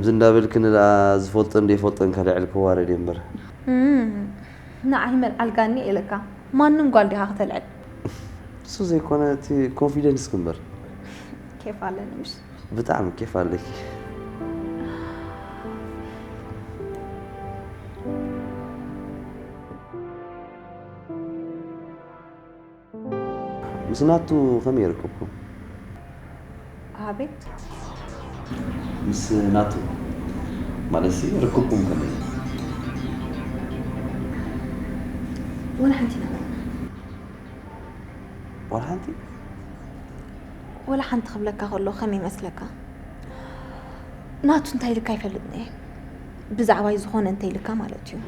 እዚ እንዳበልክኒ ደኣ ዝፈልጦን ዘይፈልጦን ከልዕል ክዋረድ እየ እምበር። እም፣ ንዓይ መልዓል ጋኒ ኢለካ። ማንም ጓል ዲኻ ከተልዕል? እሱ ዘይኮነ እቲ ኮንፊደንስኪ እምበር። ኬፍ ኣለኒ ምሽ? ብጣዕሚ ኬፍ ኣለኪ። ምስ ናቱ ከመይ ርክብኩም? ኣቤት። ምስ ናቱ ማለትሲ ርክብኩም ከመይ? ወላ ሓንቲ ነበርና። ወላ ሓንቲ? ወላ ሓንቲ ክብለካ ከሎ ከመይ ይመስለካ? ናቱ እንታይ ኢልካ ኣይፈልጥን እየ። ብዛዕባይ ዝኾነ እንተ ኢልካ ማለት እዩ።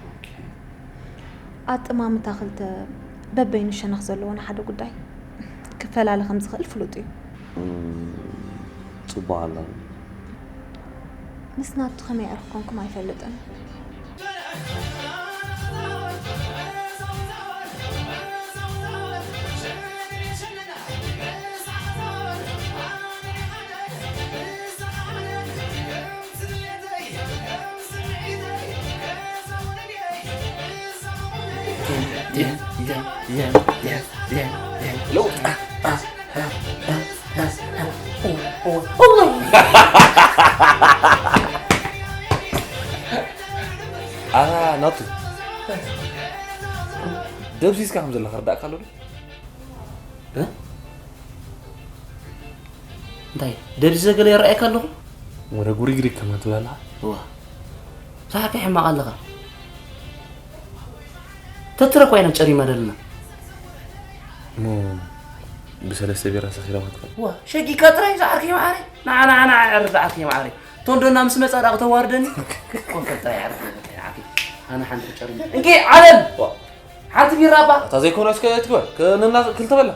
ኣጠማምታ ክልተ በበይኑ ሸነኽ ዘለዎ ንሓደ ጉዳይ ክፈላለ ከም ዝኽእል ፍሉጥ እዩ። እም፣ ጽቡቕ ኣሎ። ምስ ናቱ ከመይ ዕሩኽ ኮንኩም ኣይፈልጥን። ኣታ ናቱ፣ ደብዚዝካ ከም ዘለኻ ርዳእካ ኣሎ ዶ? እ? እንታይ ደብዚዘ ገለ ይረኣየካ ኣለኹ? ወረ ጉሪግሪግ ከማን ትብል ኣለኻ? እዋ፣ ሳሕካ ሕማቕ ኣለኻ። ተትረኳ ኢና ጨሪማ ደለና። እሞ ብሰለስተ ቢራ ሰኺራ ማትካ? እዋ፣ ሸጊካ ጥራይ ዝዓርከይ መዓረይ። ንዓ፣ ንዓ፣ ንዓ፣ ዕርፍ ዝዓርከይ መዓረይ። ቶንዶና ምስ መጻ ደኣ ክተዋርደኒ? ኮፈል ጥራይ ዕርፍ፣ ዕርፍ፣ ዕርፍ። ኣነ ሓንቲ ጨሪማ። እንኪ፣ ዓለም! ዋ። ሓንቲ ቢራ እባ። እታ ዘይኮነ እስከ ትግበር። ከነና ክልተ በላ።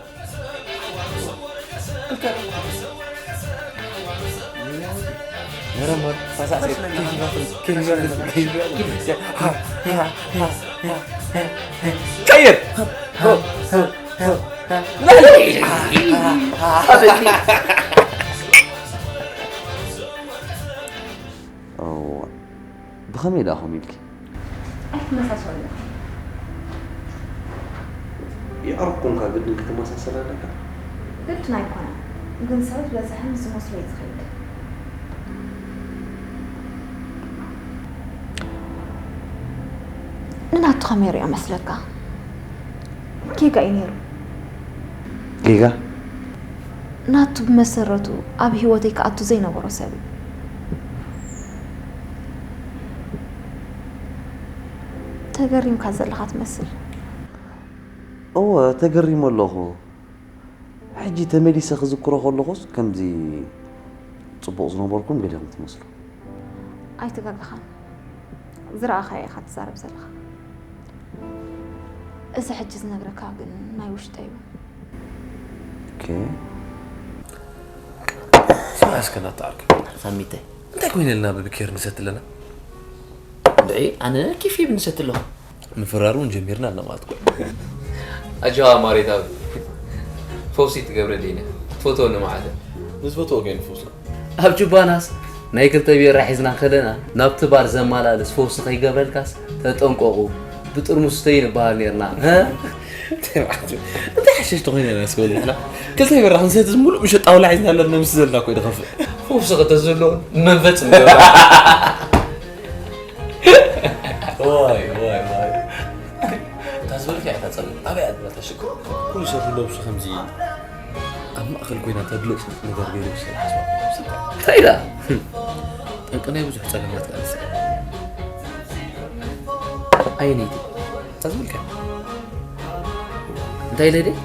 ክልተ። ነረ መር፣ ሳሳዕ፣ ኬፍ ይባፍል፣ ኬፍ ይባፍል፣ ኬፍ ይባፍል። ቀይር። እዋ፣ ብኸመይ ደኣ ኾን ኢልኪ? ኣይትመሳሰሉ ኢኹም። የዕሩኽ ኮንካ ግድን ክትመሳሰል ኣለካ? ግድን ኣይኮነን፣ ግን ሰብ ዝበዝሐ ምስ ዝመስሎ እዩ ዝኸይድ። ንናቱ ከመይ ሪኦ መስለካ? ጌጋ እዩ ነይሩ። ጌጋ? ናቱ ብመሰረቱ ኣብ ህይወተይ ክኣቱ ዘይነበሮ ሰብ እዩ። ተገሪምካ ዘለኻ ትመስል። እወ፣ ተገሪመ ኣለኹ። ሕጂ ተመሊሰ ክዝክሮ ከለኹስ ከምዚ ጽቡቕ ዝነበርኩም ገሊኹም ትመስሉ። ኣይተጋገኻን። ዝረኣኻዮ ኢኻ ትዛረብ ዘለኻ። እዚ ሕጂ ዝነግረካ ግን ናይ ውሽጠይ እዩ። ኦኬ። ስማዕ እስከ ናታ ዓርከይ። ሳሚተይ። እንታይ ኮይነ ኢልና ብብኬር ንሰቲ ኣለና? እንድዒ፣ ኣነ ኬፍ ይብል ንሰቲ ኣለኹ። ምፍራር እውን ጀሚርና ኣለና ማለት እኮ እዩ። ኣጆኻ ማሬት ኣብ ፈውሲ ትገብረለይ ኢና። ክትፈትወኒ መዓት። ምስ ፈትወ ከይኑ ፈውሲ። ኣብ ጁባናስ ናይ ክልተ ቢራ ሒዝና ከለና ናብቲ ባር ዘመላልስ ፈውሲ ከይገብረልካስ ተጠንቀቑ፣ ብጥርሙስ ስተዩ ንበሃል ኔርና። ሀ? እንታይ ማለት እዩ? እንታይ ሓሸሽ ተኾይነ ኢና እስከ በል ንሕና? ክልተ ቢራ ክንሰቲ ዝምሉእ ምሸት ጣውላ ሒዝና ኣለና ምስ ዘለና እኮ እዩ ዝኸፍእ። ፈውሲ ከተዝህሎ መንፈጽ ንገብራ። ዋይ፣ ዋይ፣ ዋይ። እታ ዝበልካ እያ እታ ጸገም። ኣበይ እያ ዝበልካ ሽግር? ኩሉ ሰብ ንነብሱ ከምዚ ኣብ ማእከል ኮይና ተድሎ ጽቡቕ ነገር ገይሩ ዝሰርሕ ሰብ። እንታይ ኢላ? ጠንቂ ናይ ብዙሕ ጸገማት እያ ንሳ። ኣየነይቲ? እታ ዝበልካ። እንታይ ኢለ ድየ?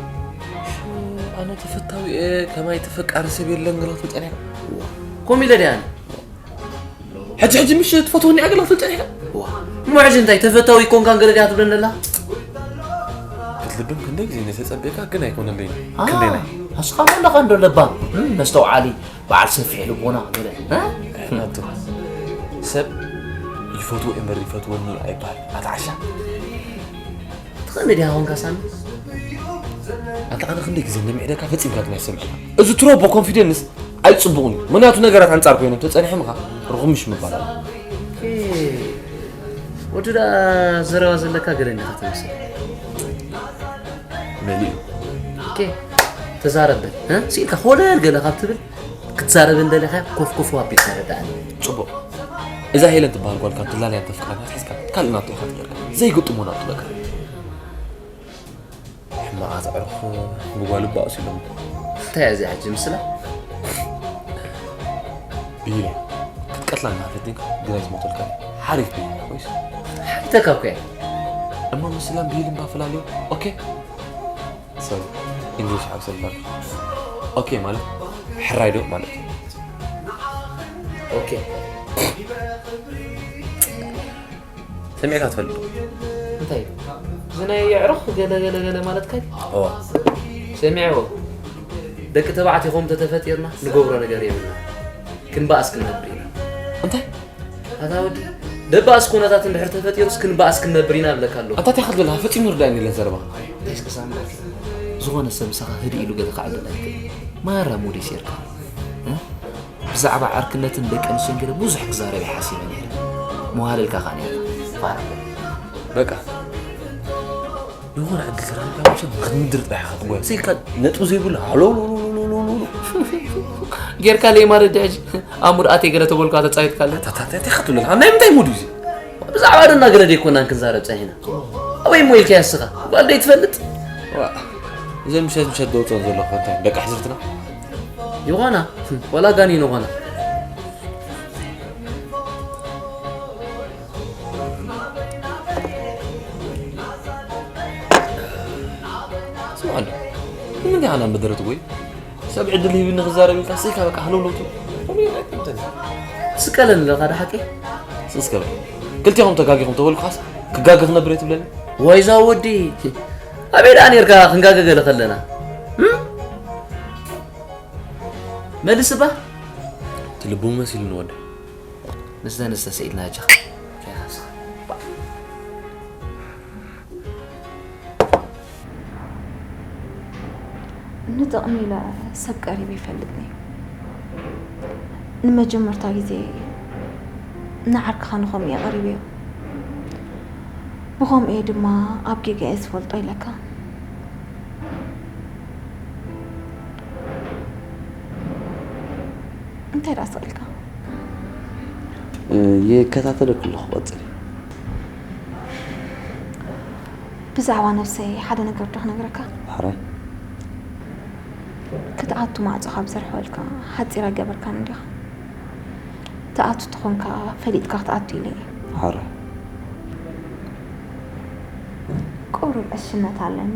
ኣነ ተፈታዊ እየ፣ ከማይ ተፈቃሪ ሰብ የለን፣ ገለ ክትብል ጸኒሕካ። ከምኡ ኢለ ድየ ኣነ? ሕጂ፣ ሕጂ ምሽ ትፈትወኒ እያ ገለ ክትብል ጸኒሕካ? እዋ። እሞ ሕጂ እንታይ ተፈታዊ ኣይኮንካን ገለ ድያ ትብለኒ ዘላ? ክትልብም ክንደይ ግዜ እንደ ተጸበየካ ግን ኣይኮነለይን። አ፣ ክንደይ ናይ? ኣስኻ ኣለኻ እንዶ ለባም፣ እም፣ መስተውዓሊ፣ በዓል ሰፊሕ ልቦና ገለ፣ እ? ናቱ፣ ሰብ ይፈትዎ እምበር ይፈትወኒ ኣይበሃል። ኣታ ዓሻ። ትኽእል ዲኻ ኮንካ ሳሚ? ኣታ ኣነ ክንደይ ግዜ እንደምዕደካ ፈጺምካ ግን ኣይሰምዕካ። እዚ ትሮቦ ኮንፊደንስ ኣይጽቡቕን እዩ። ምኽንያቱ ነገራት ኣንጻር ኮይኖም ተጸኒሖም ኢኻ። ርኹምሽ ምባል ኣሎ። ኦኬ። ወዲ ደኣ ዘረባ ዘለካ ገለ እንዲኻ ትመስል። መሊኡ። ኦኬ። ተዛረብ በል፣ እ? ስኢልካ ኮለል ገለ ካብ ትብል ክትዛረብ እንደለኻ ኮፍ ኮፍ ኣቢልካ ረዳእኒ። ጽቡቕ። እዛ ሄለን ትበሃል ጓል ካብ ትላለያ ተፍቅረና ትሒዝካ ካልእ ናቶ ኢኻ ትገርካ። ዘይግጥሞ ናቶ በቃ። ሕማቓት ኣዕሩኽ ብጓል እባ ኣሲሎም። እንታይ እያ እዚኣ ሕጂ ምስላ? ብሂለ፣ ክትቀትላ እናፈቲንካ ግና ዝሞተልካ ሓሪፍ ብሂለ ኮይስ? ሓሪተካ እኮ እያ። እሞ ምስላን ብሂልን ባፈላልዮ። ኦኬ? ሶሪ፣ እንግሊሽ ሓብሰልካ። ኦኬ ማለት ሕራይ ዶ ማለት እዩ? ኦኬ። ሰሚዕካ ትፈልጥ ዶ? እንታይ? እዚ ናይ የዕሩኽ ገለ ገለ ገለ ማለትካ እዩ? እዋ። ሰሚዐዎ። ደቂ ተባዕትዮ ኾም ተተፈጢርና ንገብሮ ነገር የብልና። ክንበኣስ ክንነብር ኢና። እንታይ? ኣታ ወዲ፣ ደባእስ ኩነታት እንድሕር ተፈጢሩስ ክንበኣስ ክንነብር ኢና እብለካ ኣለኹ። ኣታ እንታይ ክትብል? ፈጺሙ ርዳእኒ የለን ዘረባኻ። እንታይ እስከ ሳምዓካ? ዝኾነ ሰብ ምሳኻ ህድእ ኢሉ ገለ ክዓልል ኣይክእል። ማራ ሙድ ይሴርካ። እ? ብዛዕባ ዓርክነትን ደቂ ኣንስትዮን ገለ ብዙሕ ክዛረብ እየ ሓሲበ ነይረ። መዋህለልካ ከኣ ነይረ። ፋራ። በቃ። ዝኾነ ዕድል ተረኺብካ መቸም ክትምድር ጥራሕ ኢኻ ትጎየ። ስኢልካ ነጥቢ ዘይብሉ ሃሎ ሎ ሎ ሎ ሎ ሎ ሎ። ጌርካ ለይ ማለት ድሕጂ ኣብ ሙድኣተይ ገለ ተበልኳ ተጻዊትካ ኣለ። ታታታታ ክትብል ኣለኻ። ናይ ምንታይ ሙድ እዩ እዚ? ብዛዕባ ደና ገለ ደይኮናን ክንዛረብ ጸኒሕና። ኣበይ እሞ ኢልካያ እስኻ? ጓል ደይ ትፈልጥ? ዋ፣ እዘን ምሸት ምሸት ደውጾ ዘለኹ እንታይ ደቂ ኣሕዝርትና? ይኾና፣ ወላ ጋኒን ይኾና። ስምዓ እንዶ፣ ንምንታይ ሓና መደረት ወይ? ሰብ ዕድል ሂብኒ ክዛረብ ኢልካ ስኢካ በቃ ሃለውለው ትብል። ከምኡ ኢለ ኣይጠምተን። ስቀለኒ ኣለኻ ዶ ሓቂ? ስስ ከበል። ክልቴኹም ተጋጊኹም ተበልኩኻስ ክጋገ ክነብር እየ ትብለኒ? ወይዛ ወዲ፣ ኣበይ ደኣ ኔርካ ክንጋገ ገለ ከለና? እም? መልስ እባ። ትልቡ መሲሉኒ ወዲ። ንስተ ንስተ ስኢልና ጃ። ንጥቕሚ ኢለ ሰብ ቀሪበ ይፈልጥኒ። ንመጀመርታ ግዜ ንዓርክኻ ንኸምኡ እየ ቀሪበዮ። ብኸምኡ እየ ድማ ኣብ ጌጋ እየ ዝፈልጦ ኢለካ። እንታይ ደኣ ስቕ ኢልካ? እ፣ ይከታተለኪ ኣለኹ፣ ቀጽሊ። ብዛዕባ ነብሰይ ሓደ ነገር ዶ ክነግረካ? ሕራይ። ክትኣቱ ማዕጾ ካብ ዘርሕወልካ ሓጺራ ገበርካኒ ዲኻ? ትኣቱ ተኾንካ ፈሊጥካ ክትኣቱ ኢለ እየ። ሕራይ። ቁሩብ ዕሽነት ኣለኒ።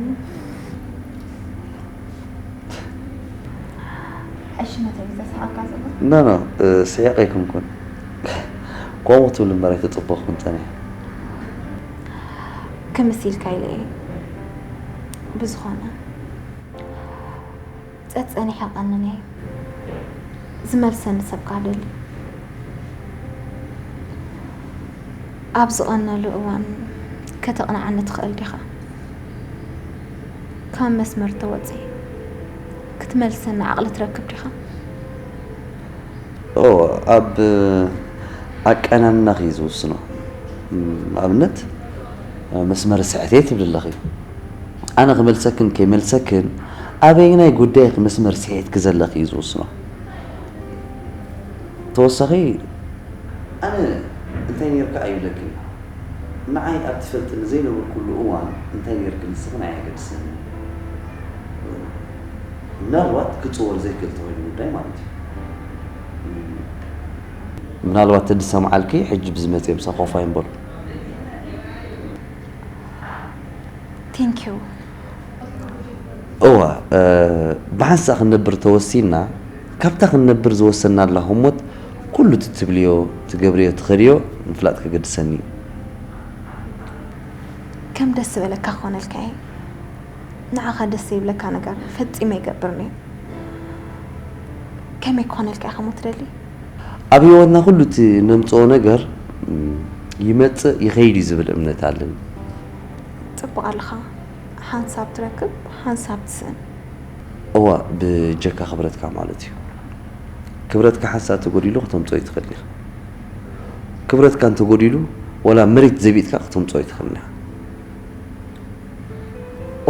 ዕሽነት እዩ ዘስሓካ ዘሎ? ኖ፣ ኖ፣ እ፣ ስሒቐ ኣይኮንኩን። ከምኡ ክትብል እምበር ኣይተጸበኹን ጸኒሐ። ክምስ ኢልካ ኢለ እየ። ብዝኾነ፣ ጸጸኒሐ ቀንነ እየ። ዝመልሰኒ ሰብ ከኣ ደሊ። ኣብ ዝቐነሉ እዋን ከተቕንዓኒ ትኽእል ዲኻ? ካብ መስመር ተወጺኤ ክትመልሰኒ ዓቕሊ ትረክብ ዲኻ? ኦ፣ ኣብ ኣቀናንናኺ እዩ ዝውስኖ። እም፣ ኣብነት፣ መስመር ስሕተይ ትብሊ ኣለኺ። ኣነ ክመልሰክን ከይመልሰክን ኣበየናይ ጉዳይኪ መስመር ስሒትኪ ዘለኺ እዩ ዝውስኖ። ተወሳኺ፣ ኣነ እንታይ ኔርካ ኣይብለክን። ንዓይ ኣብ ትፈልጥኒ ዘይነበርኩሉ እዋን እንታይ ኔርኪ ንስኺ ንዓይ ኣየገድሰንን። ምናልባት ክጽወር ዘይክእል ተኾይኑ ጉዳይ ማለት እዩ። ምናልባት ተድሰምዓልኪ ሕጂ ብዝመጽእ ምሳኺ ኮፍ ኣይንበሉ። Thank you። እዋ፣ እ፣ ብሓንሳእ ክንነብር ተወሲንና፣ ካብታ ክንነብር ዝወሰናላ ህሞት ኩሉ እቲ ትብልዮ፣ ትገብርዮ፣ ትኸድዮ ምፍላጥ ከገድሰኒ እዩ። ከም ደስ ዝበለካ ክኾነልካ እየ። ንዓኻ ደስ ዘይብለካ ነገር ፈጺመ ኣይገብርን እየ። ከመይ ክኾነልካ ኢኻ እሞ ትደሊ? ኣብ ህይወትና ኩሉ እቲ ነምጽኦ ነገር፣ እም፣ ይመጽእ ይኸይድ እዩ ዝብል እምነት ኣለኒ። ጽቡቕ ኣለኻ። ሓንሳብ ትረክብ፣ ሓንሳብ ትስእን። እዋ፣ ብጀካ ክብረትካ ማለት እዩ። ክብረትካ ሓንሳብ ተጎዲሉ ክተምጽኦ ይትኽእል ኢኻ። ክብረትካ እንተጎዲሉ፣ ወላ መሬት ዘቢጥካ ክትምጽኦ ኣይትኽእልን ኢኻ።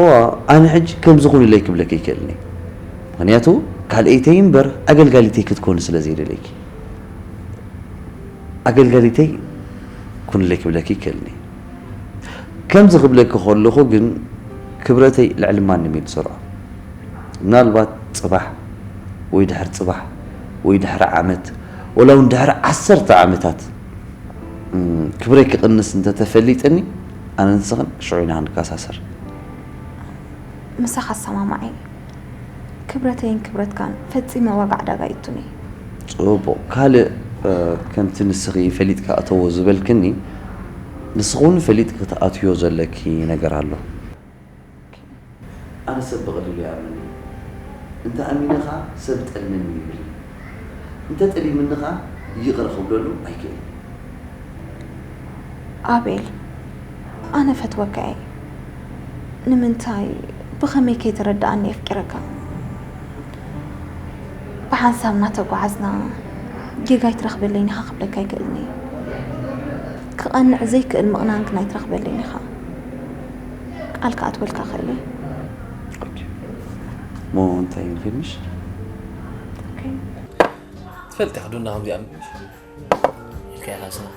እዋ፣ ኣነ ሕጂ ከምዚ ኩንለይ ክብለኪ ኣይክእልን እየ። ምኽንያቱ፣ ካልኣይተይ እምበር ኣገልጋሊተይ ክትኮኒ ስለ ዘይደለይኪ። ኣገልጋሊተይ ኩንለይ ክብለኪ ኣይክእልን እየ። ከምዚ ክብለኪ ከለኹ ግን፣ ክብረተይ ልዕሊ ማንም እየ ዝሰርዖ። ምናልባት ጽባሕ ወይ ድሕሪ ጽባሕ ወይ ድሕሪ ዓመት፣ ወላ እውን ድሕሪ ዓሰርተ ዓመታት፣ እም፣ ክብረይ ክቕንስ እንተተፈሊጥኒ፣ ኣነ ንስኽን ሽዑ ኢና ክንከሳሰር። ምሳኻ ኣሰማማዒ። ክብረተይን ክብረትካን ፈጺመ ዋጋ ዕዳጋ ይእቱኒ። ጽቡቕ። ካልእ፣ እ፣ ከምቲ ንስኺ ፈሊጥካ እተዎ ዝበልክኒ፣ ንስኺ እውን ፈሊጥኪ ክትኣትዮ ዘለኪ ነገር ኣሎ። ኣነ ሰብ ብቐሊሉ ይኣምን እየ። እንተ ኣሚነ ኸኣ ሰብ ጠልመኒ ይብል። እንተ ጠሊምኒ ኸኣ ይቕረ ክብለሉ ኣይክእልን። ኣቤል፣ ኣነ ፈትወካ እየ። ንምንታይ፣ ብኸመይ ከይተረድኣኒ የፍቅረካ? ብሓንሳብ እናተጓዓዝና ጌጋ ኣይትረኽበለይን ኢኻ ክብለካ ኣይክእልን እየ። ክቐንዕ ዘይክእል ምቕናን ግን ኣይትረኽበለይን ኢኻ። ቃል ክኣትወልካ ክእል እየ። ኦኬ። እሞ እንታይ ንኺድ ምሽ? ኦኬ። ትፈልጢ ኢኻ ዶና ከምዚኣ ምሽ? ኢልካ ኢኻ ስማ።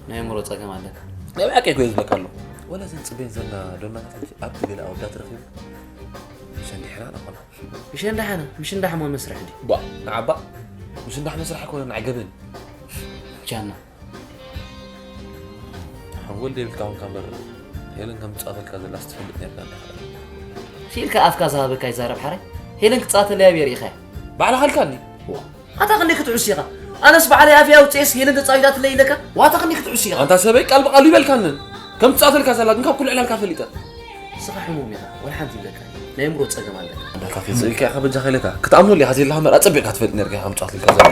ናይ ኣእምሮ ጸገም ኣለካ። ናይ ብሓቂ እኮ እየ ዝብለካ ኣለኹ። ወላ እዘን ጽበየን ዘላ ዶናታት ሕጂ ኣብቲ ገለ ኣወዳት ረኺቡ። ምሸ እንድሕና ንኾና። ምሸ እንዳሓና፣ ምሽ እንዳሓማ መስርሕ እንዲ። ቧ፣ ንዓባ። ምሽ እንዳሕ መስርሕ ኣይኮነን፣ ንዓይ ገበን። ቻና። ሓንጎል ደይብልካ ኹንካ እምበር፣ ሄለን ከም ትጻወተልካ ዘላስ ትፈልጥ ነርካ እንዲኻ። ሲልካ ኣፍካ ዝሃበካ ይዛረብ ሓራይ። ሄለን ክትጻወተለይ ኣበይ ርኢኻያ? ባዕልኻ ኢልካኒ። ዋ፣ ኣታ ክንደይ ክትዕሱ ኢኻ? ኣነስ ባዕለይ ኣፍያ ኣውፅኤስ ሄለን ተጻዊታትለይ ኢለካ? ዋታ ክንደይ ክትዕሱ ኢኻ? ኣንታ ሰበይ ቃል ብቃሉ ይበልካንን። ከም ትጻወተልካ ዘላ ግን ካብ ኩሉ ዕላልካ ፈሊጠ። ንስኻ ሕሙም ኢኻ፣ ወላ ሓንቲ ይብለካ። ናይ ኣእምሮ ጸገም ኣለካ። ኣንታ ካፌ ስእልካ ኢኻ በጃኻ ኢለካ። ክትኣምነሉ ኢኻ፣ ዘይለኻ እምበር ኣጸቢቕካ ትፈልጥ ነርካ ኢኻ ከም ትጻወተልካ ዘላ።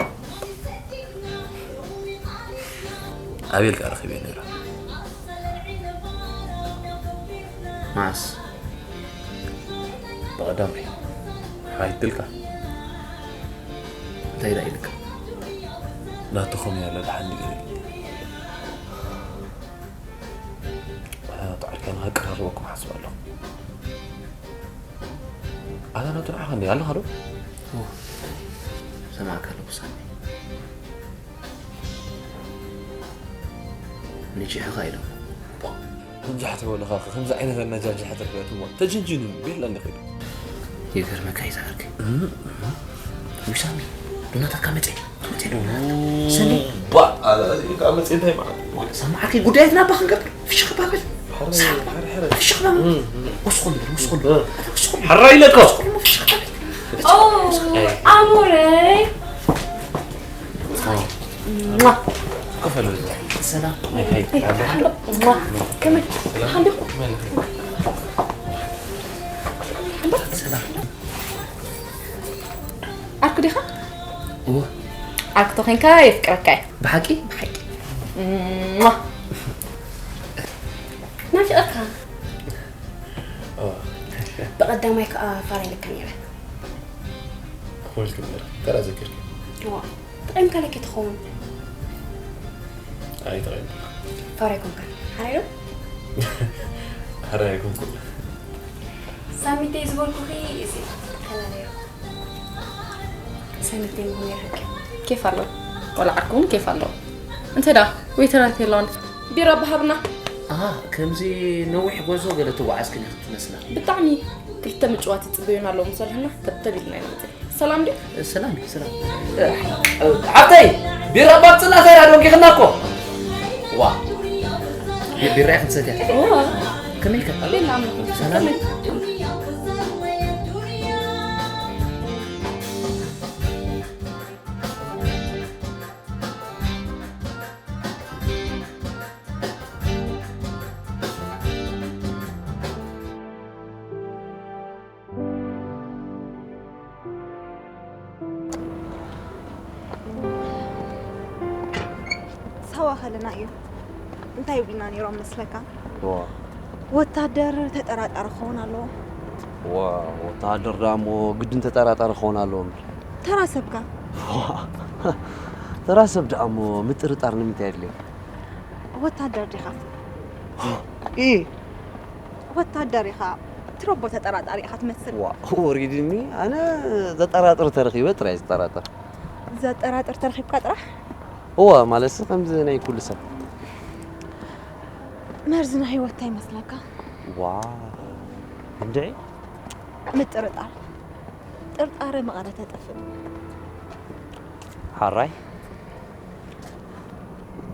ኣቤል ከኣ ረኺበዮ ነይረ። መዓስ? ብቐዳም ርኢኹ። ሓይትልካ። እንታይ ደኣ ኢልካ? ናትኹም እያ ኣለ ደሓን ንገሪ። ኣታ ናቱ ዓርክያ ንኸቀራርበኩም ሓስብ ኣለኹ። ኣታ ናቱ ንዓኻ እንዲ ኣለኻ ዶ? እወ። ሰማዕካ ኣለኹ ሳሚ። ነጂሕኻ ኢሎም። ነጃሕ ተበለኻ፣ ከምዚ ዓይነት ኣነጃጅሓ ተረኺበትዎ። ተጅንጅኑ፣ ቤላ እንዲ ኸይዱ። ይገርመካ እዩ ዝዓርከይ። እም፣ እም። ውይ ሳሚ፣ ዶናታትካ መጸ፣ መጸ ዶናት። ሰኒ። ባ፣ አ፣ አ፣ መጸ እንታይ ማለት? ዋ፣ ሳሚ ዓርከይ ጉዳያትና ኣባ ክንገብር። ፍሽኽ ባብል። ሓረ፣ ሳሚ፣ ሓረ፣ ሓረ። ፍሽኽ ባብል። እም፣ እም። ወስኹን በል፣ ወስኹን በል። እም። ወስኹን በል። ሓራ ኢለካ። ወስኹን በል፣ ፍሽኽ ባብል። ኦ፣ ኣሞረይ። ሟ። ክፈሉ። ሰላም። ኣይ፣ ኣይ፣ ኣይ፣ ኣይ። ሟ። ከመይ? ሰላም። ሓንዲኹ? መን? ሰላም። ዓርኩ ዲኻ? እወ። ዓርኩ ተኾይንካ የፍቅረካ እየ። ብሓቂ? ብሓቂ። ሟ። ናፊቐካ። እወ። ብቐዳማይ ከኣ ፋራ ኢለካ ነይረ። ክበልክ ነይረ። ተራ ዘኪርኪ። እዋ፣ ተጠቒምካለኪ ትኸውን። ኣይ፣ ተጠቒምኩ። ፋራ ኣይኮንካን። ሓራይ ዶ? ሓራይ ኣይኮንኩን። ሳሚተይ ዝበልኩኺ እዚ ተላለዮ። ሳሚተይ ምኾነ ይረክብ። ኬፍ ኣለዎ። ወላ ዓርኩ እውን ኬፍ ኣለዎ። እንተ ደኣ ዌይተራት የለዋን። ቢራ ብሃብና። ኣሃ፣ ከምዚ ነዊሕ ጎዞ ገለ ትጓዓዝ ግን ኢኺ ትመስላ። ብጣዕሚ። ክልተ ምጭዋት ይጽበዩና ኣለዉ ምስ በልሐና፣ ተብተብ ኢልና ኢና መጺና። ሰላም ድዩ? ሰላም፣ ሰላም። እ፣ እ፣ ሓብተይ፣ ቢራ ባጽና እንታይ ደኣ ደንጊኽና እኮ። ዋ። ቢ-፣ ቢራ ኢኺ ትሰትያ? እዋ። ከመይ ከ? ቤላ ኣምላኽ። ሰላም። ከመይ? ሳዋ ከለና እዩ እንታይ ይብሉና ነይሮም መስለካ? ዋ። ወታደር ተጠራጣሪ ክኸውን ኣለዎ። ዋ፣ ወታደር ደኣ እሞ ግድን ተጠራጣሪ ክኸውን ኣለዎ እምበር። ተራ ሰብካ? ዋ፣ ተራ ሰብ ደኣ እሞ ምጥርጣር ንምንታይ ኣድልዮ? ወታደር ዲኻ? ኢ ወታደር ኢኻ። ትረቦ ተጠራጣሪ ኢኻ ትመስል። ዋ ወሪድኒ። ኣነ ዘጠራጥር ተረኺበ ጥራይ ዝጠራጠር። ዘጠራጥር ተረኺብካ ጥራሕ? እዋ ማለትሲ ከምዚ ናይ ኩሉ ሰብ። መርዚ ናይ ህይወት እንታይ ይመስለካ? ዋ እንድዒ ምጥርጣር። ጥርጣረ መቐረ ተጠፍእ። ሓራይ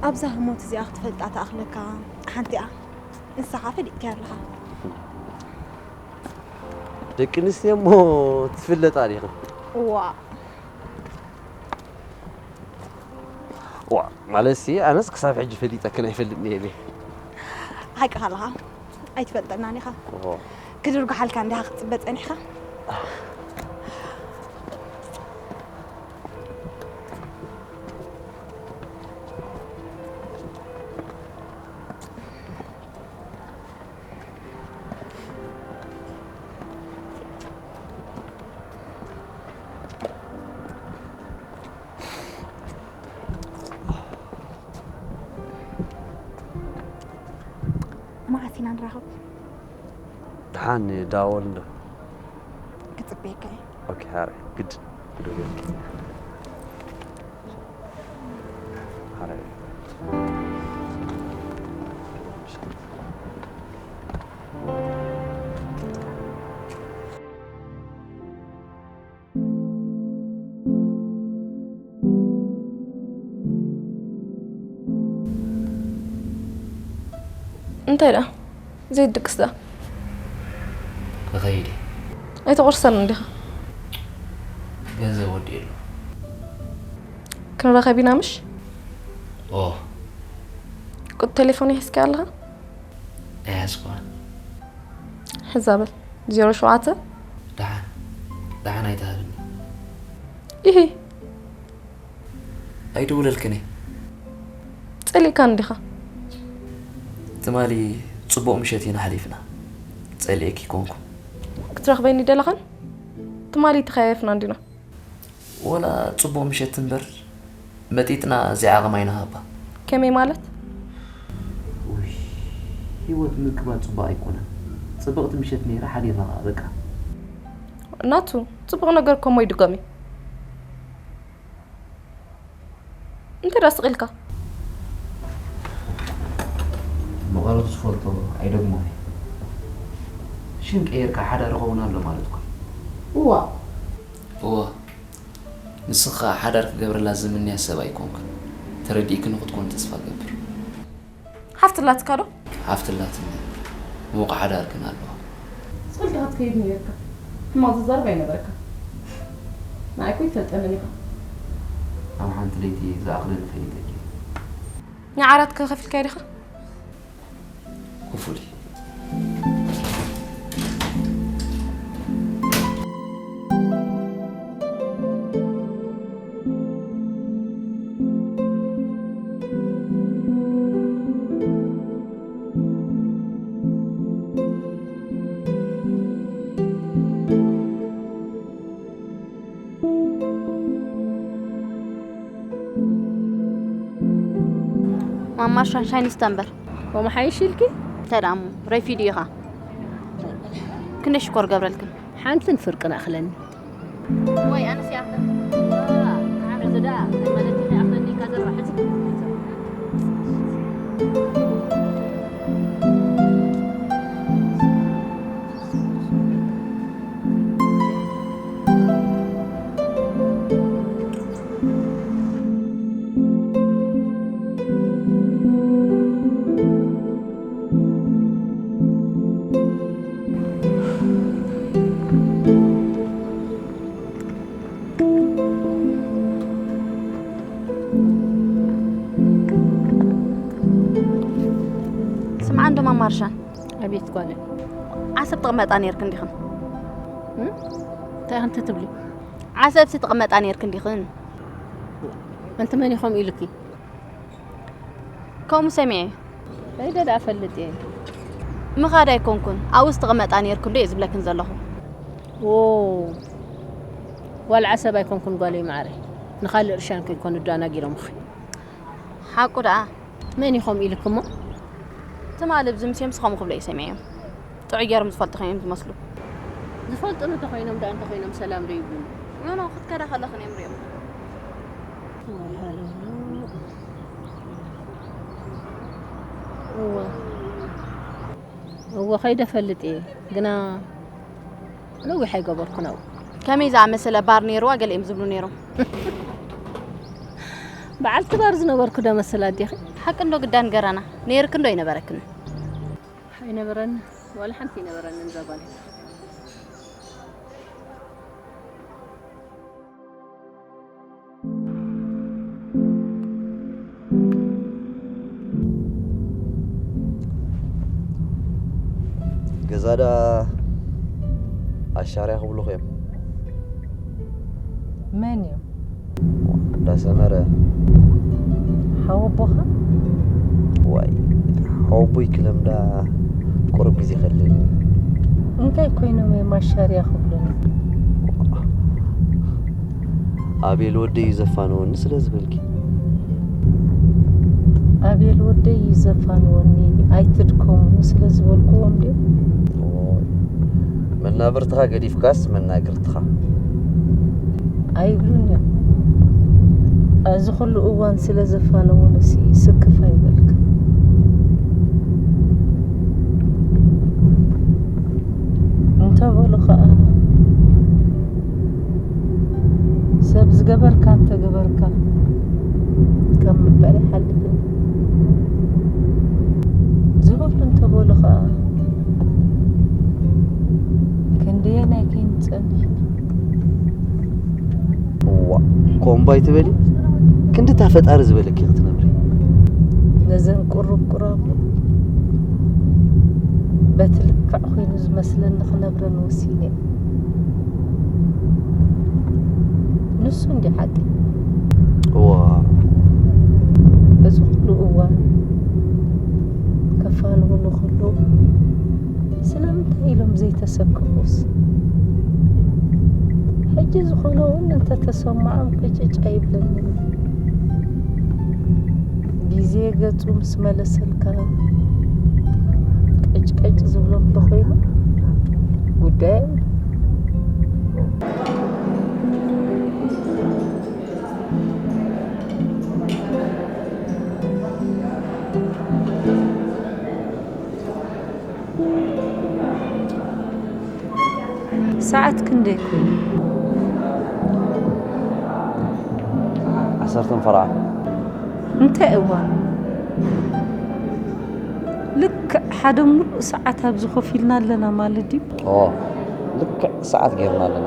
ኣብዛ ህሞት እዚኣ ክትፈልጣ ተኣኽለካ ሓንቲ እያ። ንስኻ ፈሊጥካያ ኣለኻ። ደቂ ኣንስትዮ እሞ ትፍለጣ ዲኽን? እዋ ዋ ማለትሲ ኣነስ ክሳብ ሕጂ ፈሊጠክን ኣይፈልጥን እየ። ሓቅኻ ኣለኻ። ኣይትፈልጠናን ኢኻ። ኦ ክድርጉሓልካ እንዲኻ ክትፅበ ፀኒሕካ። መዓስ ኢና ንራኸብ? ደሓን ዳወል እንዶ ክፅበየካ እየ። ኦኬ ሃረ ግድ ደውል ሃረ እንታይ ደኣ ዘይድቅስ ደኣ ክኸይድ እየ። ኣይተቑርሰን እንዲኻ ገንዘብ ወዲኡ ኣሎ። ክንራኸብ ኢና ምሽ ኦ ቁጥ ቴሌፎን ይሕዝካ ኣለኻ ኣይሓዝኩዋን። ሕዛ በል ዜሮ ሸውዓተ ደሓን ደሓን ኣይትሃብኒ። ይሂ ኣይድውለልክን እየ። ጸሊእካ እንዲኻ ትማሊ ጽቡቕ ምሸት ኢና ሓሊፍና። ጸሊኤኪ ኮንኩ። ክትረኽበኒ ደለኻን ትማሊ ተኸያየፍና እንዲና። ወላ ጽቡቕ ምሸት እምበር መጢጥና እዚኣ ዓቕም ኣይንሃባ። ከመይ ማለት? ውይ ህይወት ምቅባል ጽቡቕ ኣይኮነን። ጽብቕቲ ምሸት ነይራ ሓዲርና ኸዓ በቃ። ናቱ ጽቡቕ ነገር ከሞ ይድገም እዩ። እንታይ ደኣ ስቕ ኢልካ? መቐረት ዝፈልጦ ኣይደግሞን እየ። ሽም ቀይርካ ሓዳር ይኸውን ኣሎ ማለት እኮ እዩ። እዋ እዋ ንስኻ ሓዳር ክገብረላ ዝምንያ ሰብ ኣይኮንክን። ተረዲእክኒ ክትኮን ተስፋ እገብር። ሓፍቲ ኣላትካ ዶ? ሓፍቲ ኣላትኒ። ምዉቕ ሓዳር ግን ኣለዋ። ስቕ ኢልካ ክትከይድ ነይርካ። ሕማቕ ዝዛረብ ኣይነበረካ። ንዓይ እኮ ይትፈልጠንን ኢኻ። ኣብ ሓንቲ ለይቲ ዝኣኽለኒ ፈሊጠኪ። ንዓራት ከ ከፊልካዮ ዲኻ? Hopefully። ማማ ሻንሻይን ስተንበር ከምሓይሽ ኢልኪ እንታይ ደኣ እሞ ረፊድ ኢኻ ክንደይ ሽኮር ገብረልክን ሓንትን ፍርቅን ኣኽለኒ ወይ ኣነስ ይኣኽል ዓመት ዝዳ ማለት ይኣኽለኒ ካዘራ ሕዚ ስምዓ እንዶ ማማ ርሻን ኣቤት ጓለ ዓሰብ ትቕመጣ ነይርክን ዲኽን እንታይ ኢኽን ትብሊ ዓሰብሲ ትቕመጣ ነይርክን ዲኽን ኣንቲ መን ኢኹም ኢሉኪ ከምኡ ሰሚዐ ከይደ ደኣ ፈልጥ እየ ምኻድ ኣይኮንኩን ኣብኡስ ትቕመጣ ነይርክን ዶ እየ ዝብለክን ዘለኹ ዎ ጓል ዓሰብ ኣይኮንኩን ጓለይ ማዕረ ንኻልእ ርሻን ከይኮኑ ዶ ኣናጊሮምኺ ሓቁ ደኣ መን እዩ ከምኡ ኢልክሞ? ትማሊ ብዝምስዮም ስኸም ክብሎ እዩ ሰሚዐዮም። ጥዑይ ገይሮም ዝፈልጡ ኮይኖም ዝመስሉ። ዝፈልጡ እንተኾይኖም ደኣ እንተኾይኖም ሰላም ዶ ይብሉ? ኖኖ ክትከዳ ከለኽን እዮም ሪኦም። እወ እወ ከይደ ፈልጥ እየ ግና ነዊሕ ኣይገበርኩን ኣብኡ። ከመይ ዝኣመሰለ ባር ነይርዋ ገለ እዮም ዝብሉ ነይሮም። በዓልቲ ባር ዝነበርኩ ዶ መስል ኣዴኺ? ሓቂ እንዶ ግዳ ንገራና ነይርክ እንዶ ኣይነበረክን? ኣይነበረን ዋላ ሓንቲ ኣይነበረን እዛ ጓል። ገዛ ዳ ኣሻርያ ክብሉኽ እዮም። መን እዮም? እንዳ ሰመረ። ሓወቦኻ? ዋይ ሓወቦይ ክለምዳ ቁሩብ ግዜ ከለኒ። እንታይ ኮይኖም እዮም ኣሻርያ ክብሉኒ? ኣቤል ወደይ እዩ ዘፋነወኒ ስለ ዝበልኪ። ኣቤል ወደይ እዩ ዘፋንወኒ ኣይትድከሙ ስለ ዝበልክዎም ድዩ? ኦይ፣ መናብርትኻ ገዲፍካስ መናግርትኻ። ኣይብሉን እዮም። እዚ ኩሉ እዋን ስለ ዘፋነውንሲ ስክፍ ኣይበልካ። እንተበሉ ኸኣ ሰብ ዝገበርካ እንተገበርካ ካብ ምባል ይሓልፍ እዩ ዝበሉ እንተበሉ ኸዓ ክንደየናይ ከይንጸንሕ እዋ ኮምባይ ትበሊ ክንድታ ፈጣሪ ዝበለኪ ክትነብሪ ነዘን ቁሩብ ቁራቡ በቲ ልክዕ ኮይኑ ዝመስለኒ ክነብረን ወሲነ ንሱ እንዲ ሓቂ እዋ እዚ ኩሉ እዋን ከፋንውኒ ከለዉ ስለምንታይ ኢሎም ዘይተሰከፉስ? ሕጂ ዝኾነ እውን እንተተሰምዖም ቅጭጭ ኣይብለንን። ግዜ ገጹ ምስ መለሰልካ ቅጭቅጭ ዝብሎ እንተኾይኑ ጉዳይ ሰዓት ክንደይ ኮይኑ? ዓሰርተን ፈረቓ። እንታይ እዋን? ልክዕ ሓደ ሙሉእ ሰዓት ኣብዚ ኮፍ ኢልና ኣለና ማለት ድዩ? ኦ፣ ልክዕ ሰዓት ጌርና ኣለና።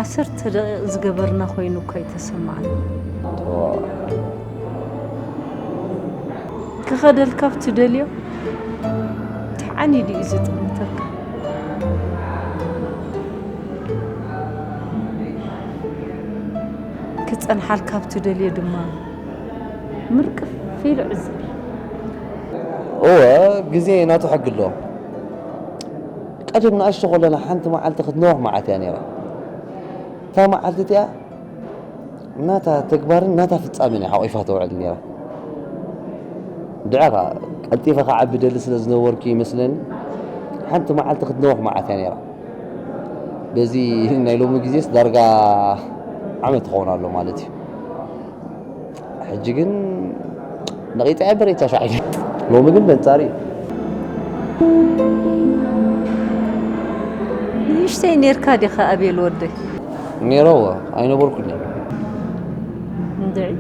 ዓሰርተ ደቂቕ ዝገበርና ኮይኑ እኳ ኣይተሰምዓኒ። ክኸደልካ ኣብ ትደልዮ ተዓኒዱ እዩ ዝጥምተካ። ክጸንሓልካ ኣብ ትደልዮ ድማ ምርቅፍ ኢሉ ዕዝብ። እወ፣ ግዜ ናቱ ሕጊ ኣለዎ። ቀደም ንኣሽቱ ከለና ሓንቲ መዓልቲ ክትነውሕ መዓት እያ ነይራ። እታ መዓልቲ እቲኣ ናታ ተግባርን ናታ ፍጻሜን እያ ሓቒፋ ተውዕል ነይራ። ድዓ ኸዓ ቀልጢፈ ክዓቢ ደሊ ስለ ዝነበርኩ ይመስለኒ ሓንቲ መዓልቲ ክትነውሕ መዓት እያ ነይራ። በዚ ናይ ሎሚ ግዜስ ዳርጋ ዓመት ክኸውን ኣሎ ማለት እዩ። ሕጂ ግን ነቒጸ እየ በሬታ ሻዒ ሎሚ ግን በንጻሪ እዩ። ንእሽተይ ኔርካ ዲኻ ኣቤል ወደይ? ኔረዎ ኣይነበርኩን እየ። እንድዒ